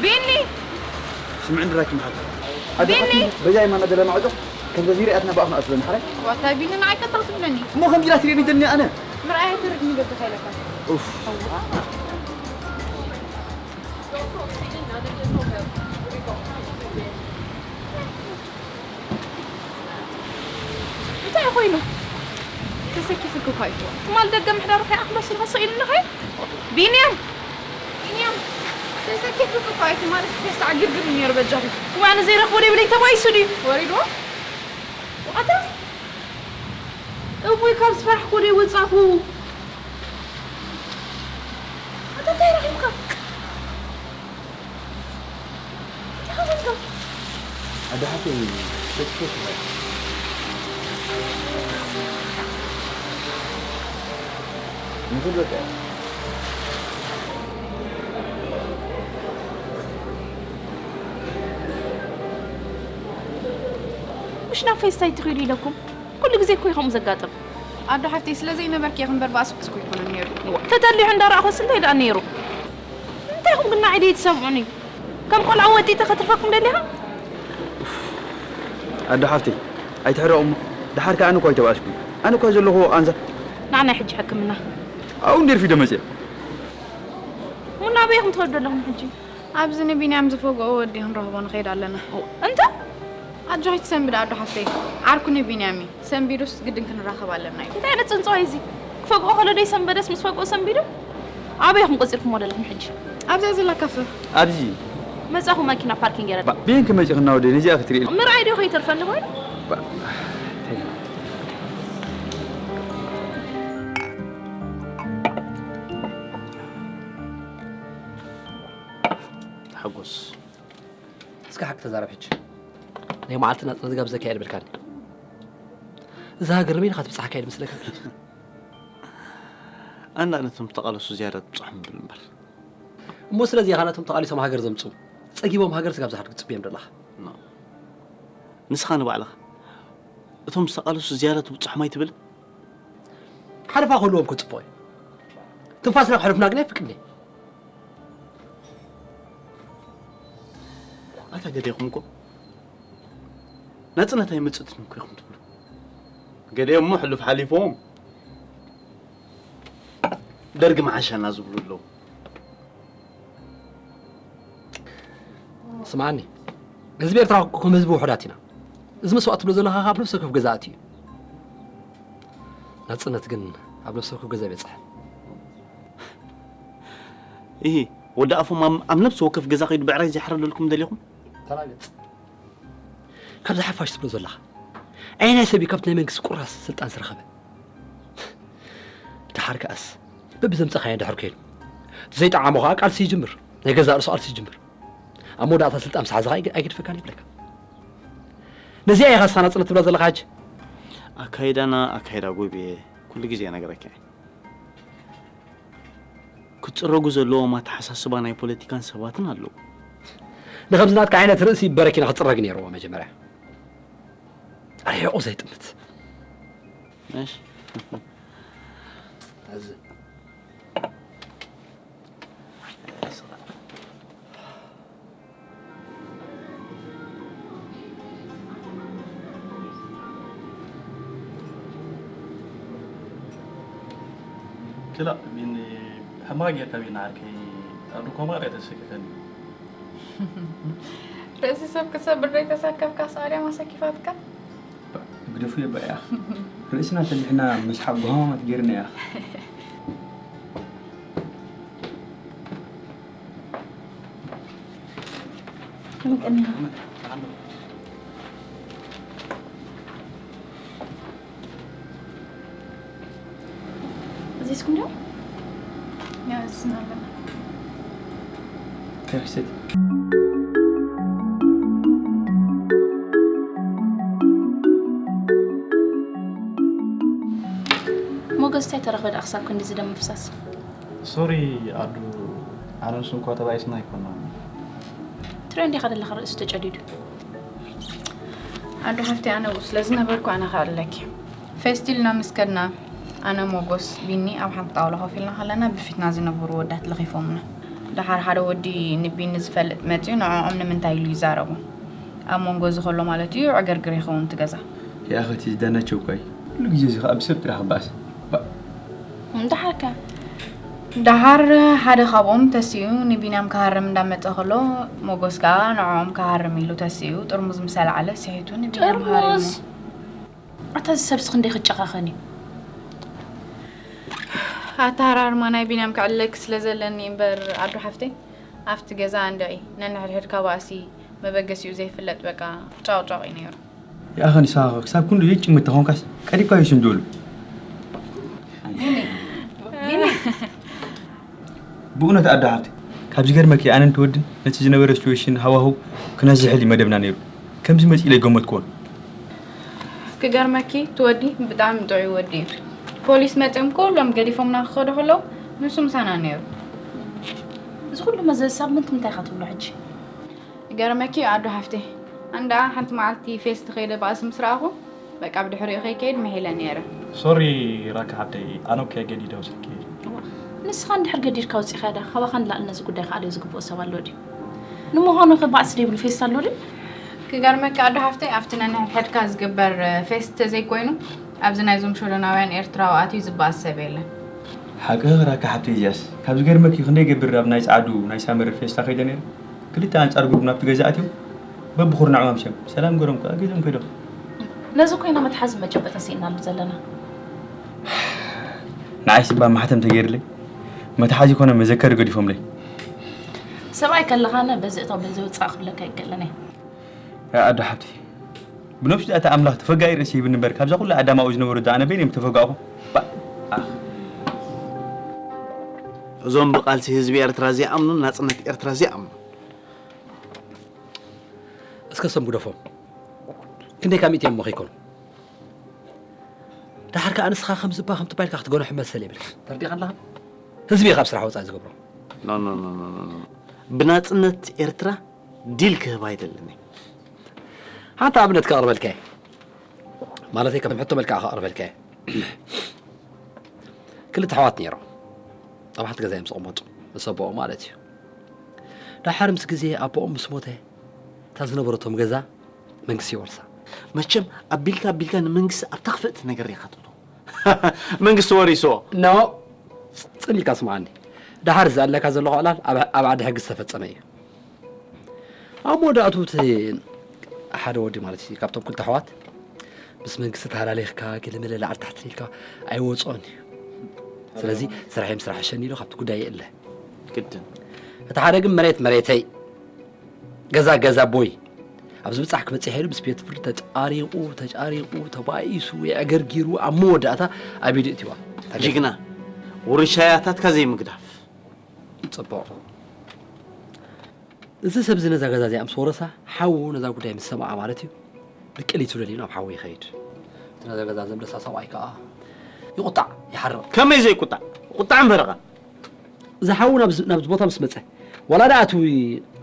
ቢኒ! ስምዕኒ ድራኪ መሓት ኣደ ቢኒ! ሓፍቲ በጃ የማና ደለ ማዕጾ ከምዚ ዚሪኣትና ብኣፍ ንኣስበኒ ሓራይ ዋታ ቢኒ ንዓይ ቀጣው ትብለኒ እሞ ከምዚ ኢላ ትሪእኒ ደኒ ኣነ ምርኣያ ትርድኒ በብኻ ኢለካ ኡፍ እንታይ ኮይኑ ተሰኪፉ እኮ እዩ ትማል ደገ ምሕዳሩ ከይኣኽሎ ስልኻ ሰኢሉኒ ኸይ ቢንያም ቢንያም ተሰኪፉ እኮ እዩ ትማል ፌስታ ዓግርግር ነይሩ በጃኹ ዋነ ዘይረኽቦ ደይብለይ ተባይሱ ድዩ ወሪድዎ ኣታ እውይ ካብ ዝፈራሕኩ ደይ ወጻኹ ኣታ እንታይ ረኺብካ ኣደ ሓፍተይ ደቂሰ ሽፋይ ንኽልወጥ እያ ምሽ ናብ ፌስታይ ትኽእሉ ኢለኩም ኩሉ ግዜ እኮ ከምኡ ዘጋጥም ኣዶ ሓፍተይ ስለ ዘይነበርኪ ኢኺ እምበር ብኣስኩስ እኮ ኣይኮነን ነይሩ ተጠሊዑ እንዳረኣኹስ እንታይ ደኣ ነይሩ እንታይ ኢኹም ግን ንዓይ ደይትሰምዑኒ ከም ቆልዓ ወጢጠ ከትርፈኩም ደሊኻ ኣዶ ሓፍተይ ኣይትሕረቑ እሞ ደሓር ከኣ ኣነ እኮ ኣይተባእስኩ ኣነ እኳ ዘለኹ ቃንዛ ንዓ ናይ ሕጂ ሕክምና ኣብኡ እንዴ ርፊደ መፅየ ሙና ኣበይ ኢኹም ትኸዱ ኣለኹም ሕጂ ኣብዚ ንቢንያም ዝፈግኦ ወዲ ክንረኽቦ ንኸይድ ኣለና እንተ ኣጆኺ ትሰንብድ ኣዶ ሓፍተይ ዓርኩ ንቢንያም እዩ ሰንቢዱስ ግድን ክንራኸብ ኣለና እዩ እንታይ ዓይነት ፅንፅዋይ እዚ ክፈግኦ ከሎ ደይ ሰንበደስ ምስ ፈግኦ ሰንቢዱ ኣበይ ኢኹም ቆፂርኩሞ ዘለኹም ሕጂ ኣብዚኣ ዘላ ካፈ ኣብዚ መፃኹ መኪና ፓርኪንግ ገይረ ባ- ብየንኪ መፂኽና ወደ ነዚኣ ክትርኢ ምርኣይ ዶ ከይተርፈኒ ኮይኑ ባ- ሓጎስ እስኪ ሓቂ ተዛረብ ሕጂ ናይ መዓልቲ ናፅነት ጋብዘካ እየ ድብልካኒ እዛ ሃገር መይን ኢኻ ትብፅሓካ እየ ድምስለካ ኣንዳ ነቶም ዝተቓለሱ ዝያዳ ትብፅሖም ብል እምበር እሞ ስለዚ ኢኻ ነቶም ተቓሊሶም ሃገር ዘምፅኡ ፀጊቦም ሃገር ስጋብ ዝሓድጉ ትፅብዮም ደለኻ ንስኻ ንባዕልኻ እቶም ዝተቓለሱ ዝያዳ ትብፅሖም ኣይትብል ሓለፋ ክህልዎም ክፅቡቕ እዩ ትንፋስና ክሕልፍና ግን ኣይፍቅድን ኣታ ገዲኹም እኮ ናፅነት ኣይመፅእትን እኮ ኢኹም ትብሉ ገዲኦም እሞ ሕሉፍ ሓሊፎም ደርጊ መዓሻና ዝብሉ ኣለዉ ስምዓኒ ህዝቢ ኤርትራ ከም ህዝቢ ውሑዳት ኢና እዚ መስዋእት ትብሎ ዘለኻ ካብ ነብሲ ወከፍ ገዛእቲ እዩ ናፅነት ግን ኣብ ነብሲ ወከፍ ገዛ ይበፅሕ ይሂ ወዲ ኣፎም ኣብ ነብሲ ወከፍ ገዛ ከይዱ ብዕራይ ዘይሓረደልኩም ደሊኹም ተላገፅ ካብዚ ሓፋሽ ትብሎ ዘለኻ ኣየናይ ሰብ እዩ ካብቲ ናይ መንግስቲ ቁራስ ስልጣን ዝረኸበ ድሓር ከኣስ በብዘምፀኻዮ ድሕር ከይኑ ዘይጠዓሞ ከዓ ቃልሲ ይጅምር ናይ ገዛእ ርእሱ ቃልሲ ይጅምር ኣብ መወዳእታ ስልጣን ምስ ሓዝኻ ኣይገድፈካን ይብለካ ነዚኣ ኢኻ ስኻ ናፅነት ትብላ ዘለኻ ሕጂ ኣካይዳና ኣካይዳ ጎብየ ኩሉ ግዜ ነገረካ ክትፅረጉ ዘለዎም ኣተሓሳስባ ናይ ፖለቲካን ሰባትን ኣለዉ ንከምዚ ናትካ ዓይነት ርእሲ በረኪና ክፅረግ ነይርዎ መጀመርያ ኣርሒቑ ዘይጥምት ክላእ ቢኒ ሕማቕ ጌርካ ቢኒ ዓርከይ ኣብ ድኳ ማራ ተሰኪፈኒ ርእሲ ሰብ ክትሰብር ዘይተሰከፍካ ሳዕርያ ማሰኪፋትካ ግደፉ የባ እያ ርእስና ሰሊሕና ምስሓቕ ጎሃማማት ጌርና እያ ከመይ ቀኒኻ? እዚስኩም ዶ? ያዝና ኣለና። ሞገስ እንታይ ተረኽበ ደኣ ክሳብ ክንድዚ ደም ምፍሳስ? ሶሪ ኣዱ ኣነ ንሱ እንኳ ተባኢስና ኣይኮናን። ትሪኦ እንዲኻ ዘለኻ ርእሱ ተጨዲዱ። ኣዱ ሓፍቲ ኣነ ብኡ ስለ ዝነበርኩ ኣነ ክኣልለኪ። ፌስቲልና ምስ ከድና ኣነ ሞጎስ ቢኒ ኣብ ሓንቲ ጣውላ ኮፍ ኢልና ከለና ብፊትና ዝነበሩ ወዳት ለኺፎምና። ደሓር ሓደ ወዲ ንቢኒ ዝፈልጥ መጺኡ ንዕኦም ንምንታይ ኢሉ ይዛረቦ? ኣብ መንጎ እዚ ከሎ ማለት እዩ ዕግርግር ይኸውን እቲ ገዛ። ይኣኸቲ ዳናቸው እኳ እዩ። ኩሉ ግዜ እዚ ኸኣ ብሰብ ጥራሕ ክበኣስ። ባእ። ደሓር ከ? ደሓር ሓደ ካብኦም ተሲኡ ንቢንያም ክሃርም እንዳመጸ ከሎ ሞጎስ ከኣ ንዕኦም ክሃርም ኢሉ ተሲኡ ጥርሙዝ ምስ ኣልዓለ ስሒቱ ንቢንያም ሃሪሙ። ጥርሙዝ? ኣታ እዚ ሰብሲ ክንደይ ክጨኻኸን እዩ። ኣተሃራርማ ናይ ቢንያም ክዕለክ ስለ ዘለኒ እምበር ኣዱ ሓፍተይ ኣብቲ ገዛ እንድዒ ነንሕድሕድካ ባእሲ መበገሲኡ ዘይፍለጥ በቃ ጫቕጫቕ እዩ ነይሩ። ይኣኸ ንስኻ ክሳብ ክንድኡ ጭምት ተኾንካስ ቀሪብካዮ ሽም ዶሉ። ብእውነት ኣዶ ሓብቲ ካብ ዝገርመኪ ኣነን ትወድን ነቲ ዝነበረ ሲቹዌሽን ሃዋህው ክነዝሕል እዩ መደብና ነይሩ። ከምዚ መጺእ ኢለ ኣይገመትክዎን። ክገርመኪ ትወዲ ብጣዕሚ ጥዑይ ወዲ እዩ። ፖሊስ መጺኦም ኩሎም ገዲፎምና ክኸዱ ከለዉ ንሱ ምሳና ነይሩ። እዚ ኩሉ መዘዝሳብ ምንትምንታይ ኢኻ ትብሎ ሕጂ? ይገርመኪ ኣዶ ሓፍተይ ኣንዳ ሓንቲ መዓልቲ ፌስት ከይደ ባእሲ ምስ ረኣኹ በቃ ብድሕሪኡ ከይከይድ ምሒለ ነይረ። ሶሪ ራካ ሓብተይ ኣነ እኮ እየ ገዲደ ወሲድኪ። ንስኻ እንድሕር ገዲድካ ኣውጺኻያ ዳ ካባኻ ንላዕሊ ነዚ ጉዳይ ክኣልዮ ዝግብኦ ሰብ ኣሎ ድዩ? ንምዃኑ ከ ባእሲ ዘይብሉ ፌስት ኣሎ ድዩ? ክገርመኪ ኣዶ ሓፍተይ ኣብቲ ነንሕድሕድካ ዝግበር ፌስት ተዘይኮይኑ ኣብዚ ናይዞም ሸዶናውያን ኤርትራዊ ኣትዩ ዝበኣስ ሰብ የለን። ሓቅኺ ራካ ሓብተይ እዚኣስ ካብ ዝገርመኪ ክንደይ ይገብር ኣብ ናይ ጸዓዱ ናይ ሳመር ፌስታ ከይደ ነይረ። ክልተ ኣንጻር ጉድና ኣብቲ ገዛ ኣትዮም በብኹርናዕ ማምሸም ሰላም ገሮም ከኣ ገዝኦም ከይዶም። ነዚ ኮይና መትሓዚ መጨበጢ ስኢናሉ ዘለና። ንዓይስ እባ ማሕተም ተገይርለይ መትሓዚ ኮነ መዘከሪ ገዲፎምለይ። ሰብኣይ ከለኻነ በዚ እቶ በዚ ውፃእ ክብለካ ይከለነ። ኣዶ ሓብቲ ብነብሱ ዳኣ ኣምላኽ ተፈጋኢ ርእሲ ሂብኒ እምበር ካብዛ ኩላ ኣዳማዊ ዝነበሩ ዳኣ ኣነ በይነይ ምተፈጋእኹ። ባእ ኣኽ። እዞም ብቃልሲ ህዝቢ ኤርትራ ዘይኣምኑን ናጽነት ኤርትራ ዘይኣምኑን። እስከ ሰም ግደፎም። ክንደይ ካብ ሚእቲ እዮም እሞ ከይኮኑ። ደሓር ከኣ ንስኻ ከምዚ እባ ከምቲ እባ ኢልካ ክትገንሖ መሰል የብልካን። ተረዲእካ ኣለኻ? ህዝቢ እዩ ካብ ስራሕ ወጻኢ ዝገብሮ። ኖ ኖ ኖ ኖ ኖ ኖ። ብናጽነት ኤርትራ ዲል ክህብ ኣይደልን እየ። ሓንቲ ኣብነት ከቕርበልካ እየ። ማለተይ ከም ሕቶ መልክዓ ከቕርበልካ እየ። ክልተ ኣሕዋት ነይሮም። ኣብ ሓንቲ ገዛ እዮም ዝቕመጡ። ምስ ኣቦኦም ማለት እዩ። ደሓር ምስ ግዜ ኣቦኦም ምስ ሞተ እታ ዝነበረቶም ገዛ መንግስቲ ይወርሳ። መቸም ኣቢልካ ኣቢልካ ንመንግስቲ ኣብታ ክፍእቲ ነገር ኢኻ ትብሎ። መንግስቲ ወሪስዎ። ኖ ጽን ኢልካ ስምዓኒ። ደሓር እዚ ኣለካ ዘለኹ ዕላል ኣብ ዓዲ ሕጊ ዝተፈጸመ እዩ። ኣብ መወዳእትኡ እቲ ሓደ ወዲ ማለት እዩ ካብቶም ክልተ ኣሕዋት ምስ መንግስቲ ተሃላሊኽካ ገለመለ ላዕሊ ታሕቲ ኢልካ ኣይወፅኦን እዩ። ስለዚ ስራሐይ ምስ ረሓሸኒ ኢሉ ካብቲ ጉዳይ ይእለ። ግድን። እቲ ሓደ ግን መሬት መሬተይ ገዛ ገዛ ቦይ ኣብ ዝብፃሕ ክበፅሕ ኢሉ ምስ ቤት ፍርዲ ተጫሪቑ ተጫሪቑ ተባኢሱ የዕገርጊሩ ኣብ መወዳእታ ኣብ ኢዱ እትዋ። ጅግና ውርሻያታትካ ዘይምግዳፍ። ፅቡቕ። እዚ ሰብ እዚ ነዛ ገዛ እዚኣ ምስ ወረሳ ሓዉ ነዛ ጉዳይ ምስ ሰምዓ ማለት እዩ ብቅሊቱ ደልዩ ናብ ሓዉ ይኸይድ። እቲ ነዛ ገዛ ዘምለሳ ሰብኣይ ከዓ ይቑጣዕ ይሓርቕ። ከመይ ዘይቁጣዕ? ቁጣዕ እምበረቐ። እዚ ሓዉ ናብዚ ናብዚ ቦታ ምስ መፀ ዋላ ደኣ እቲ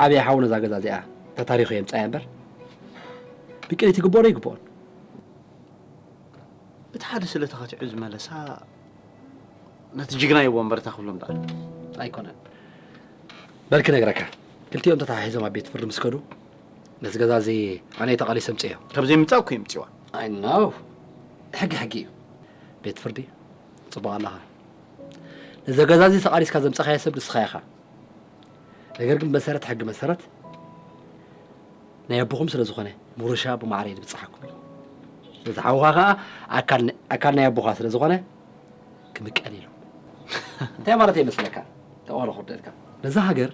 ዓብያ ሓዉ ነዛ ገዛ እዚኣ ተታሪኹ የምፃያ እምበር ብቅሊት ይግብኦ ዶ ይግብኦን? እቲ ሓደ ስለ ተኸቲዑ ዝመለሳ ነቲ ጅግና ይዎ እምበር እታ ክብሎም ደኣ ኣይኮነን። በል ክነግረካ፣ ክልቲኦም ተተሓሒዞም ኣብ ቤት ፍርዲ ምስ ከዱ ነዚ ገዛ እዚ ኣነ እየ ተቓሊሰ ኣምፅኤዮ። ካብ ዘይምምፃእ እኮ የምፅእዋ። I know። ሕጊ ሕጊ እዩ። ቤት ፍርዲ፣ ፅቡቕ ኣለኻ። ነዚ ገዛ እዚ ተቓሊስካ ዘምፀኻዮ ሰብ ንስኻ ኢኻ። ነገር ግን ብመሰረት ሕጊ መሰረት ናይ ኣቦኹም ስለ ዝኾነ ምውርሻ ብማዕረ እዩ ዝብፅሓኩም ኢሉ። ስለዚ ሓውኻ ከዓ ኣካል ኣካል ናይ ኣቦኻ ስለ ዝኾነ ክምቀል ኢሉ። እንታይ ማለት ይመስለካ? ተዋሎ ክርደልካ። ነዛ ሃገር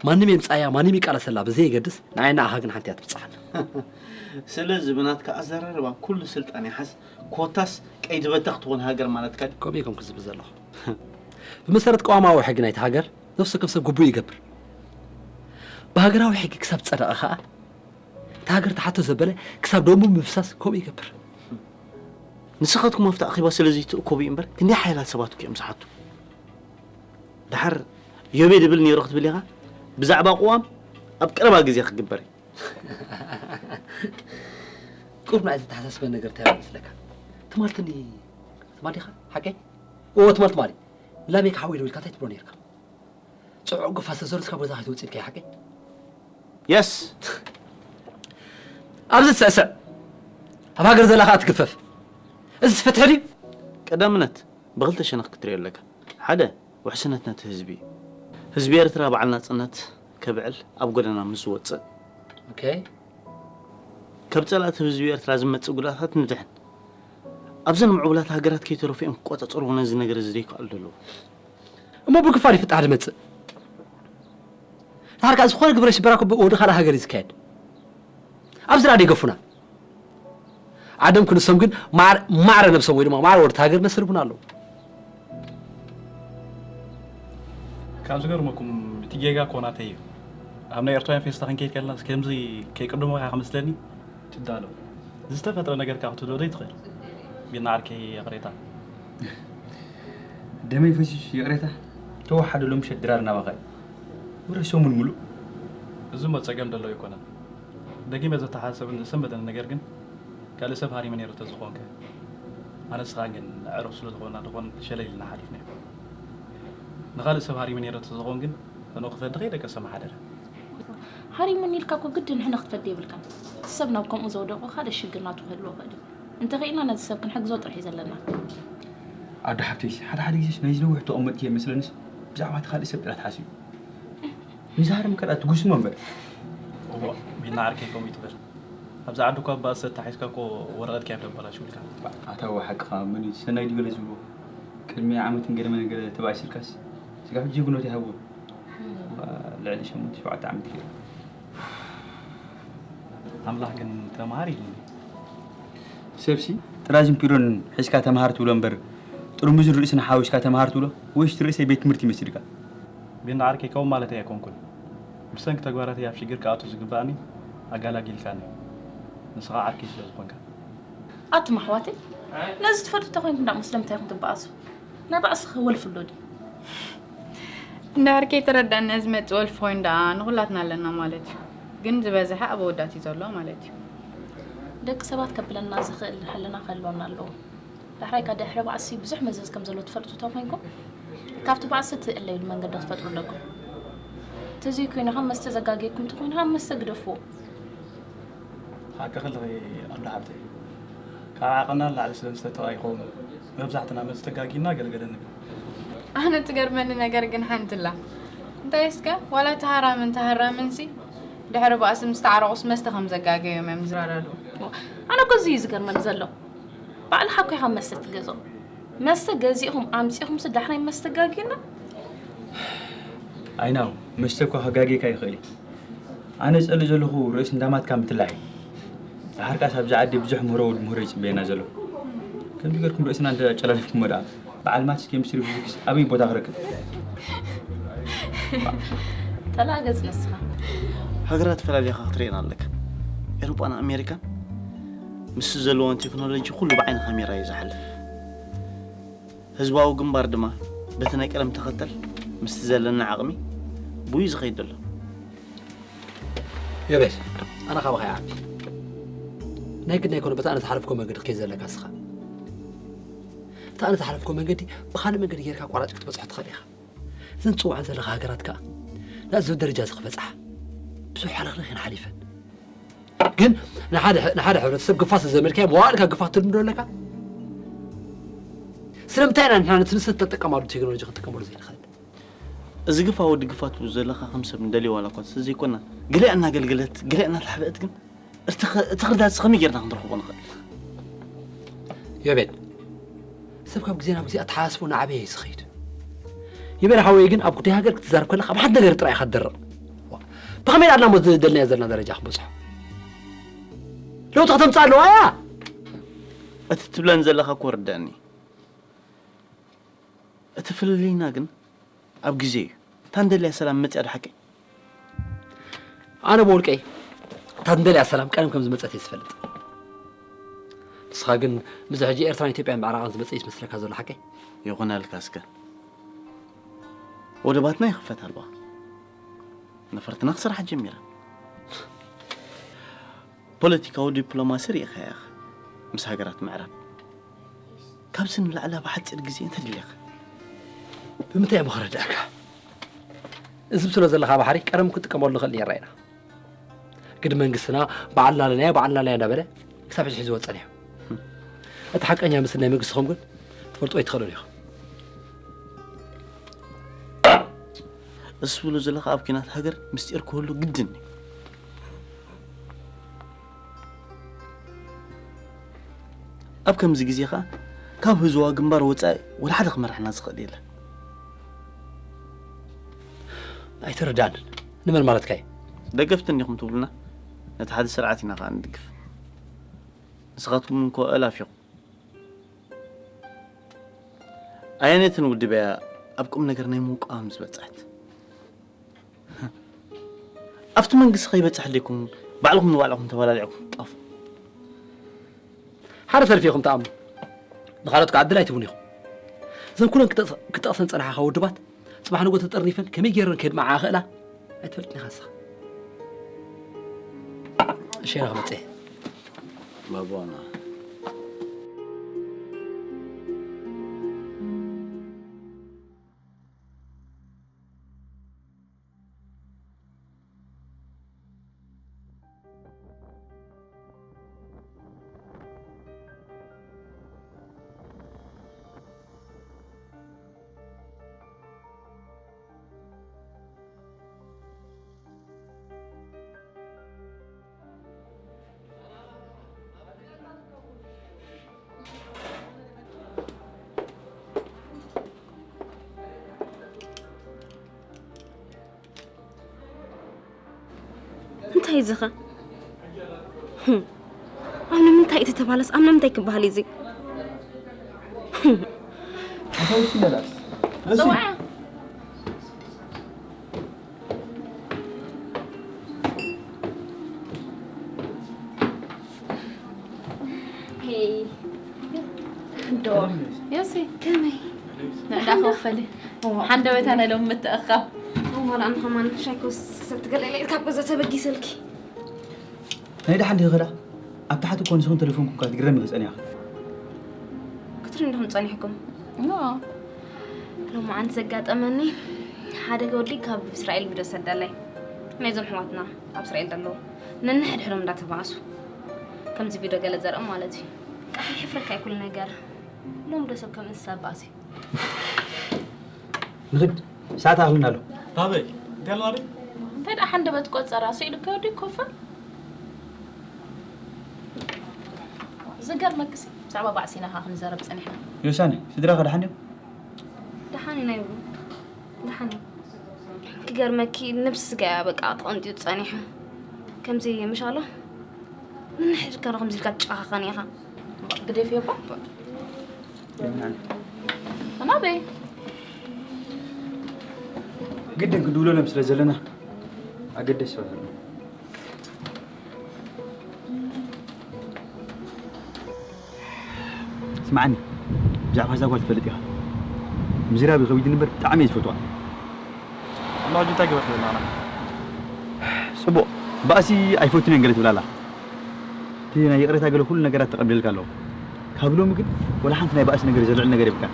ማንም የምፃያ ማንም ይቃለሰላ ብዘየገድስ ንዓይ ንዓኻ ግን ሓንቲ እያ ትብፅሓና። ስለዚ ብናትካ ኣዘራርባ ኩሉ ስልጣን ይሓዝ ኮታስ ቀይዲ በተኽ ትኾን ሃገር ማለትካ ድዩ? ከምኡ እየ ከምኩ ዝብል ዘለኹ። ብመሰረት ቅዋማዊ ሕጊ ናይቲ ሃገር ነፍሲ ወከፍ ሰብ ግቡእ ይገብር። ብሃገራዊ ሕጊ ክሳብ ዝፀደቐ ኸዓ እታ ሃገር ትሓቶ ዘበለ ክሳብ ደሙ ምፍሳስ ከምኡ ይገብር። ንስኻትኩም ኣብቲ ኣኼባ ስለ ዘይትእከቡ እዩ እምበር ክንደይ ሓያላት ሰባት እኮ እዮም ዝሓቱ። ደሓር ዮቤ ድብል ነይሩ ክትብል ኢኻ? ብዛዕባ ቅዋም ኣብ ቀረባ ግዜ ክግበር እዩ። ቁሩብ ንዓይ ዘተሓሳስበኒ ነገር እንታይ ኣሎ መስለካ? ትማል ትኒ ትማል ዲኻ ሓቀይ? እወ ትማል ትማሊ ንላሜካ ሓወይ ደዊልካ እንታይ ትብሎ ነይርካ? ጽዑቕ ግፋ ስለ ዘሎ እስካ ቦታ ከይትወጽእ ኢልካ ሓቀይ? የስ ኣብዚ ትስዕስዕ ኣብ ሃገር ዘላ ከዓ ትግፈፍ። እዚ ፍትሒ ድዩ? ቀዳምነት ብክልተ ሸነኽ ክትሪኦ ኣለካ። ሓደ ውሕስነት ነቲ ህዝቢ እዩ። ህዝቢ ኤርትራ በዓል ናጽነት ከብዕል ኣብ ጎደና ምስ ዝወጽእ ኦኬ ካብ ጸላእቲ ህዝቢ ኤርትራ ዝመጽእ ጉድኣታት ንድሕን ኣብዘን ምዕቡላት ሃገራት ከይተረፉ እዮም ክቆጻጸርዎ ነዚ ነገር እዚ ዘይከኣሉ ዘለዉ። እሞ ብክፋል ይፍታሕ ድመጽእ ድሓር ከዓ ዝኾነ ግብረ ሽበራ እኮ ወዲ ካልእ ሃገር እዩ ዝካየድ። ኣብዚ ደኣ ደይገፉና ዓዶም ክንሶም ግን ማዕረ ነብሶም ወይ ድማ ማዕረ ወርት ሃገር ነስልቡና ኣለዉ። ካብ ዝገርመኩም እቲ ጌጋ እኮ ናተይ እዩ። ኣብ ናይ ኤርትራውያን ፌስታ ክንከይድ ከለና ከምዚ ከይቅድሙኻ ከመስለኒ ትዳሎ ዝተፈጥረ ነገር ካብ ክትብሎ ዘይትኽእል ቢና ዓርከይ ይቕሬታ። ደመይ ፈሲሱ ይቕሬታ ተወሓደሎም ምሸት ድራር ናባኸ ወረ ሰሙን ሙሉእ እዚ እሞ ጸገም ደሎ ኣይኮነን። ደጊመ ዘተሓሳሰብን ዘሰንበደኒ ነገር ግን ካልእ ሰብ ሃሪመ ነይረ ተዝኾንከ ኣነ ንስኻን ግን ኣዕሩኽ ስለ ዝኾንና ድኾን ሸለል ኢልና ሓሊፍናዮ። ንኻልእ ሰብ ሃሪመ ነይረ ተዝኾን ግን ሕኖ ክፈዲ ከይደቀሰ ምሓደረ። ሃሪሙኒ ኢልካ እኮ ግድን ሕነ ክትፈዲ የብልካን። እቲ ሰብ ናብ ከምኡ ዘውደቖ ካልእ ሽግር ናቱ ክህልዎ ይኽእል እዩ። እንተኽኢልና ነዚ ሰብ ክንሕግዞ ጥራሕ እዩ ዘለና። ኣዶ ሓብተይስ ሓደ ሓደ ግዜስ ናይ ዝነውሕ ተቐመጥቲ የመስለንስ ብዛዕባ እቲ ካልእ ሰብ ጥራሕ ትሓስብ እዩ። ንዝሃርም ከኣ ትጉስሞ እምበር። እዎ ቢና ዓርከይ ከምኡ ይትበል። ኣብዚ ዓዲ እኳ ብኣሰ ተታሒዝካ እኮ ወረቐትካ እዮም ዘበላሽውልካ። ኣታዊ ሓቅኻ መን እዩ ሰናይ ድዩ ገለ ዝብልዎ? ቅድሚ ዓመትን ገለ መን ገለ ተባኢስልካስ ስጋብ ሕጂ ጅግኖት ይሃብዎ። ልዕሊ ሸሞንተ ሸውዓተ ዓመት ገይሩ። ኣምላኽ ግን ተምሃር ኢሉኒ። ሰብሲ ጥራዝን ፒሮን ሒዝካ ተምሃር ትብሎ እምበር ጥርሙዝን ርእስን ሓዊስካ ተምሃር ትብሎ ወይስ ርእሰይ ቤት ትምህርቲ ይመስልካ? ቢና ዓርከይ ከምኡ ማለተይ ኣይኮንኩን። ብሰንኪ ተግባራተይ ኣብ ሽግር ክኣቱ ዝግባእኒ ኣጋላጊልካኒ። ንስኻ ዓርከይ ስለ ዝኾንካ። ኣቱም ኣሕዋተይ ነዚ ትፈልጡ ተኾይንኩም ደኣ ስለምንታይ ኢኹም ትበኣሱ? ናይ ባዕስኺ ወልፊ ኣሎ ድዩ? እንድሕር ከይተረድኣና ዝመጽእ ወልፊ ኮይኑ ደኣ ንኹላትና ኣለና ማለት እዩ። ግን ዝበዝሐ ኣብ ኣወዳት እዩ ዘሎ ማለት እዩ። ደቂ ሰባት ከብለና ዝኽእል ሕልና ክህልወና ኣለዎ። ዳሕራይ ከኣ ድሕሪ ባዕሲ ብዙሕ መዘዝ ከም ዘሎ ትፈልጡ ተኾይንኩም ካብቲ ባዕሲ ትእለይሉ መንገዲ ክትፈጥሩ ኣለኩም። ተዘይኮይኑ ካብ መስተ ዘጋግየኩም ተኾይኑ ካብ መስተ ግደፍዎ። ሓቂ ክልኺ ኣዶ ሓብተይ ካብ ዓቕና ንላዕሊ ስለ ዝተጠቐ ይኸውን መብዛሕትና መስተ ጋጊና ገልገለ ንብል። ኣነ ትገርመኒ ነገር ግን ሓንቲ ኣላ። እንታይ እስከ ዋላ ተሃራምን ተሃራምንሲ ድሕሪ ባእሲ ምስ ተዓረቑስ መስተ ከም ዘጋገዮም እዮም ዝረዳድኡ። ኣነ እኮ እዚ እዩ ዝገርመኒ ዘሎ። ባዕልኻ እኮ ኢኻ መስተ ትገዝኦ። መስተ ገዚእኹም ኣምጺእኹምሲ ዳሕራይ መስተ ጋጊና? ኣይናው መስተ እኮ ከጋግየካ ይኽእል እዩ። ኣነ ዝጸሊ ዘለኹ ርእሲ እንዳማትካ ምትላዕ እዩ። ድሓር ከኣስ ኣብዚ ዓዲ ብዙሕ ምህሮ ወዲ ምህሮ ይጽበየና ዘሎ። ከምዚ ገርኩም ርእስና እንተጨላሊፍኩሞ ደኣ በዓል ማትስ ኬሚስትሪ ፊዚክስ ኣበይ ቦታ ክረክብ? ተላገጽ ንስኻ። ሃገራት ፈላሊኻ ክትርእየን ኣለካ። ኤሮጳን ኣሜሪካን ምስቲ ዘለዎን ቴክኖሎጂ ኩሉ ብዓይኒ ካሜራ እዩ ዝሓልፍ። ህዝባዊ ግንባር ድማ በቲ ናይ ቀደም ተኸተል ምስቲ ዘለና ዓቕሚ ብኡ እዩ ዝኸይድ ዘሎ። ዮቤል ኣነ ካባኻ ይዓቢ ናይ ግድና ይኮነ በቲ ኣነ ዝሓለፍኮ መገዲ ክትከይድ ዘለካ ንስኻ እቲ ኣነ ዝሓለፍኮ መንገዲ ብኻልእ መንገዲ ጌርካ ኣቋራጭ ክትበፅሖ ትኽእል ኢኻ እዘን ትፅውዐን ዘለኻ ሃገራት ከዓ ናዚ ደረጃ እዚ ክበፅሓ ብዙሕ ሓለኽለኽ እየን ሓሊፈን ግን ንሓደ ንሓደ ሕብረተሰብ ግፋ ስለ ዘመልካዮ መዋእልካ ግፋ ክትልምዶ ኣለካ ስለምንታይ ኢና ንሕና ነቲ ንሰን ተጠቀማሉ ቴክኖሎጂ ክንጥቀመሉ ዘይንኽእል እዚ ግፋ ወዲ ግፋ ትብሉ ዘለኻ ከም ሰብ ንደልዮ ዋላ እኳ እንተዘይኮና ገሊኣ እናገልገለት ገሊኣ እናተሓበአት ግን እቲ ኽ- እቲ ክርዳድሲ ከመይ ጌርና ክንረኽቦ ንኽእል ዮቤል ሰብ ካብ ግዜ ናብ ግዜ ኣተሓሳስቡ እናዓበየ እዩ ዝኸይድ ዮቤል ሓወይ ግን ኣብ ጉዳይ ሃገር ክትዛረብ ከለካ ኣብ ሓንቲ ነገር ጥራይ ኢኻ ትደርቕ ዋ፣ ብኸመይ ኣልና ሞ ዝደልናዮ ዘለና ደረጃ ክንበፅሖ ለውጢ ከተምፅእ ኣለዋ እያ እቲ ትብለኒ ዘለኻ እኮ ርዳእኒ እቲ ፍልልይና ግን ኣብ ግዜ እዩ እታ እንደልያ ሰላም መፅያ ዶ ሓቀይ ኣነ ብውልቀይ እታ እንደልያ ሰላም ቀደም ከም ዝመፀት እየ ዝፈልጥ ንስኻ ግን ምስ ሕጂ ኤርትራን ኢትዮጵያን ብዕራቓን ዝመፀ እዩ ዝመስለካ ዘሎ ሓቀይ ይኹነልካ እስከ ወደባትና ይኽፈት ኣለዋ ነፈርትና ክስራሕ ጀሚራ ፖለቲካዊ ዲፕሎማሲ ርኢኻ ኢኻ ምስ ሃገራት ምዕራብ ካብዚ ንላዕሊ ኣብ ሓፂር ግዜ እንተደሊኻ ብምንታይ እሞ ክረዳእካ እዚ ብትብሎ ዘለኻ ባሕሪ ቀደም ክንጥቀመሉ ንኽእል ነይርና ኢና። ግን መንግስትና በዓልና ኣለናዮ፣ በዓልና ኣለናዮ እንዳበለ ክሳብ ሕጂ ሒዝዎ ጸኒሑ። እቲ ሓቀኛ ምስል ናይ መንግስትኹም ግን ትፈልጥዎ ኣይትኽእሉን ኢኹም። እዚ ትብሎ ዘለኻ ኣብ ኲናት ሃገር ምስጢር ክህሉ ግድን እዩ። ኣብ ከምዚ ግዜ ኸኣ ካብ ህዝባዊ ግንባር ወጻኢ ወላ ሓደ ክመርሓና ዝኽእል የለን። ኣይተረዳንን። ንመን ማለትካ እዩ? ደገፍቲ እንዲኹም ትብሉና፣ ነቲ ሓደ ስርዓት ኢና ኸኣ ንድግፍ። ንስኻትኩም እንኮ እላፍ ኢኹም። ኣየነይትን ውድብ እያ ኣብ ቁም ነገር ናይ ምውቃም ዝበጽሐት? ኣብቲ መንግስቲ ከይበጽሕ ደይኮን ባዕልኹም ንባዕልኹም ተባላሊዕኩም ትጣፉ። ሓደ ሰልፊ ኢኹም ትኣምኑ፣ ንኻልኦት ከዓ ዕድል ኣይትህቡን ኢኹም። እዘን ኩለን ክጠቕስ- ክጠቕሰን ዝጸናሕኻ ውድባት ጽባሕ ንግሆ ተጠርኒፈን ከመይ ገይረን ከየድምዓኣ ክእላ ኣይትፈልጥን ኢኻ ንስኻ። እሺ፣ ኣነ ክመጽእ እየ። ባቦና። እንታይ እዚ ኸ? ህም። ኣብ ንምንታይ እቲ ተባለስ ኣብ ንምንታይ ክበሃል እዩ እዚ? ህም። ኣታውሲ መላስ ረሲ ጽዋዕ። ሄይ። ዶ ዮሲ ከመይ? ንዕዳ ከወፈሊ ሓንደበታ ናይ ሎም ምትእኻብ። ዋላ ኣነ ከማን ሻይ ክወስድ ገለ ኢለ ካብ ገዛ ተበጊሰልኪ። ናይ ደሓን ዲኺ ኸዳ ኣብ ታሕቲ እኮ ንስኹም ተሌፎንኩም እኳ ትግረሚ ጸኒኻ። ክትሪ እንዲኹም ጸኒሕኩም። ኖ። ሎማዓንቲ ዘጋጠመኒ ሓደ ወዲ ካብ እስራኤል ቪድዮ ሰደለይ። ናይዞም ኣሕዋትና ኣብ እስራኤል ዘለዉ ነንሕድሕዶም እንዳተባኣሱ ከምዚ ቪድዮ ገለ ዘርኢ ማለት እዩ። ቃል ይሕፍረካ እዩ ኩሉ ነገር። ሎም ዶ ሰብ ከም እንስሳ ባእሲ። ንኽድ ሰዓት ኣኽልና ኣሎ። ናበይ እንታይ ኣለና ድዩ እንታይ ደኣ ሓንደበት ቆጸራ ስኢሉ ከወዲ ኮፈ ዝገርመክሲ ብዛዕባ ባዕሲና ኸዓ ክንዛረብ ጸኒሕና። ዮሳነ ስድራኻ ደሓን ድዮም? ደሓን ኢና ይብሉ። ደሓን እዩ። ክገርመኪ ነብሲ ስጋ እያ በቃ ተቐንጢጡ ጸኒሑ። ከምዚ ምሽ ኣሎ ንንሕድካ ዶ ከምዚ ኢልካ ትጨኻኸን ኢኻ። ግደፍዮ እባ። ናበይ? ግድን ክድውለሎም ስለ ዘለና ኣገደሲ። ስምዓኒ፣ ብዛዕባ እዛ ጓል ትፈልጥ ኢኻ። ምዝራብ ይኸብድ እምበር ብጣዕሚ እየ ዝፈትዋ። እሞ ሕጂ እንታይ ገበርክ ዘለና? ጽቡቕ፣ ባእሲ ኣይፈቱን እየን ገለ ትብላ ኣላ። እቲ ናይ ይቕሬታ ገለ ኩሉ ነገራት ተቐቢለልካ ኣለኹ። ካብ ሎሚ ግን ወላ ሓንቲ ናይ ባእሲ ነገር ዘልዕል ነገር የብልካን።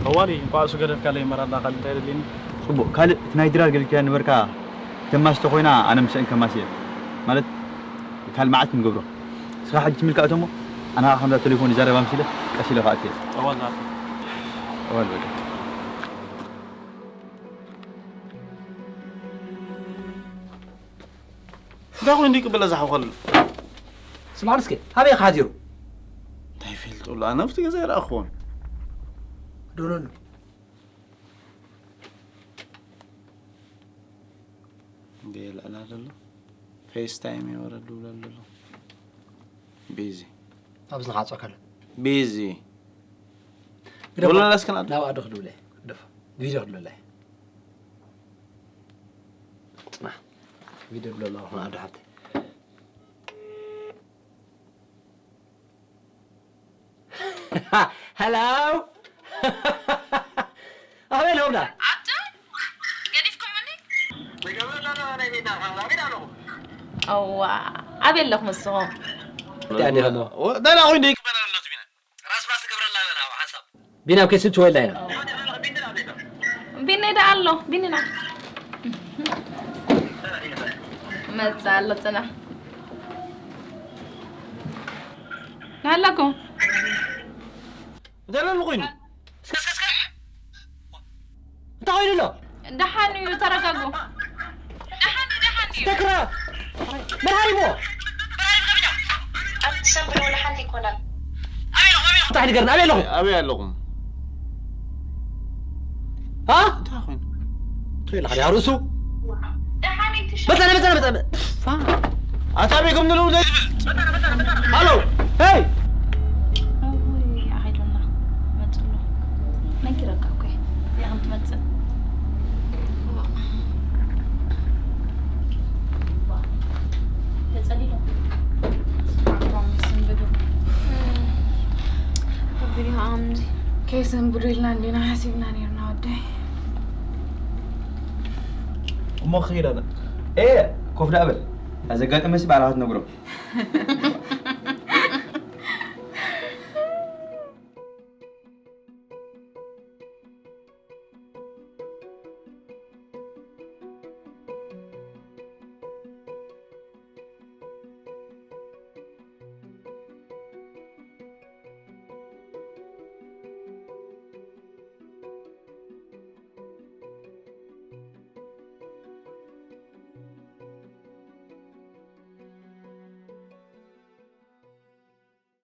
ጠዋሊ፣ እንቋዕ እሱ ገደፍካለይ እምበር ኣላ ካልእ እንታይ የድልየኒ? ጽቡቕ፣ ካልእ እቲ ናይ ድራር ገሊካያ ነበርካ፣ ተማሲ ተኾይና ኣነ ምስአን ከማሲ እየ። ማለት ካልእ መዓልቲ ንገብሮ። ንስኻ ሕጂ ትምልካ እቶ እሞ ኣነ ኸዓ ከምዛ ቴሌፎን ይዛረብ ኣምሲለ ቀስ ኢለ ክኣቱ እየ። ጠዋል ናት። ጠዋል በቃ። እንታይ ኮይኑ ይቅበለ ዝሓኸሉ? ስማዕ እስኪ፣ ኣበይ ኢኻ ሓዲሩ? እንታይ ይፈልጠሉ? ኣነ ኣብቲ ገዛ ኣይረኣኽዎን። ዶሎሉ። እንደ የልዕላ ዘሎ ፌስታይም የወረድ ውለሉ ኣሎ። ቢዚ። ኣብዚ ንኻዕጾ ከሎ። ቢዚ። ግደፎ። ወለላ እስከ ናዕዱ። ናብ ኣዶ ክድውለ። ግደፎ። ቪድዮ ክድውለ። ጽናሕ። ቪድዮ ክድውለ ኣለኹ፣ ኣዶ ሓብተይ። ሄሎ። ኣበይ ኣለኹም ዳ? ኣታ ገዲፍኩምኒ? እዋ ኣበይ ኣለኹም ንስኹም? እንታይ ኣለኹም? ደላ ኮይኑ ይቅበል ኣሎ ትቢና። ራስ ራስ ትገብረላ ኣለና ሓንሳብ። ቢና ኣብ ከይሲ ትወይላ ኢና። ቢኒ ዳ ኣሎ ቢኒና። መጽእ ኣሎ ጽናሕ። ናሃለኩ። እንታይ ኣሎ ኮይኑ? እስከ፣ እስከ፣ እስከ። እንታይ ኮይኑ ኣሎ? ደሓን እዩ፣ ተረጋጉ። ደሓን እዩ፣ ደሓን እዩ። ተክራ! መን ሃሪሞ? ኣብቲ ሰንብዶ ወላ ሓንቲ ኣይኮነን። እንታይ ንገርና? ኣበይ ኣለኹም? ኣበይ ኣለኹም? ሃ? እንታይ ኮይኑ? እንታይ ኢልካ ድኣ ርእሱ? ደሓን እዩ፣ ትሽ- መጸና፣ መጸና፣ መጸና። ፋ። ኣታ ኣበይ ከም ዘለዉ ዘይትፈልጥ? ሃሎ፣ ሄይ! እውይ፣ I don't know። መጽሎ። ነጊረካ እኮ እየ። እዚኣ ከም ትመጽእ። ተጸሊሉ። ስንብዱ። ከይሰንብዱ ኢልና እንዲና ሓሲብና ነይርና ወደይ። እሞ ክኸይድ ኣነ። ኤ፣ ኮፍ ደኣ በል። እታ ዘጋጠመሲ ባዕልኻ ትነግሮ።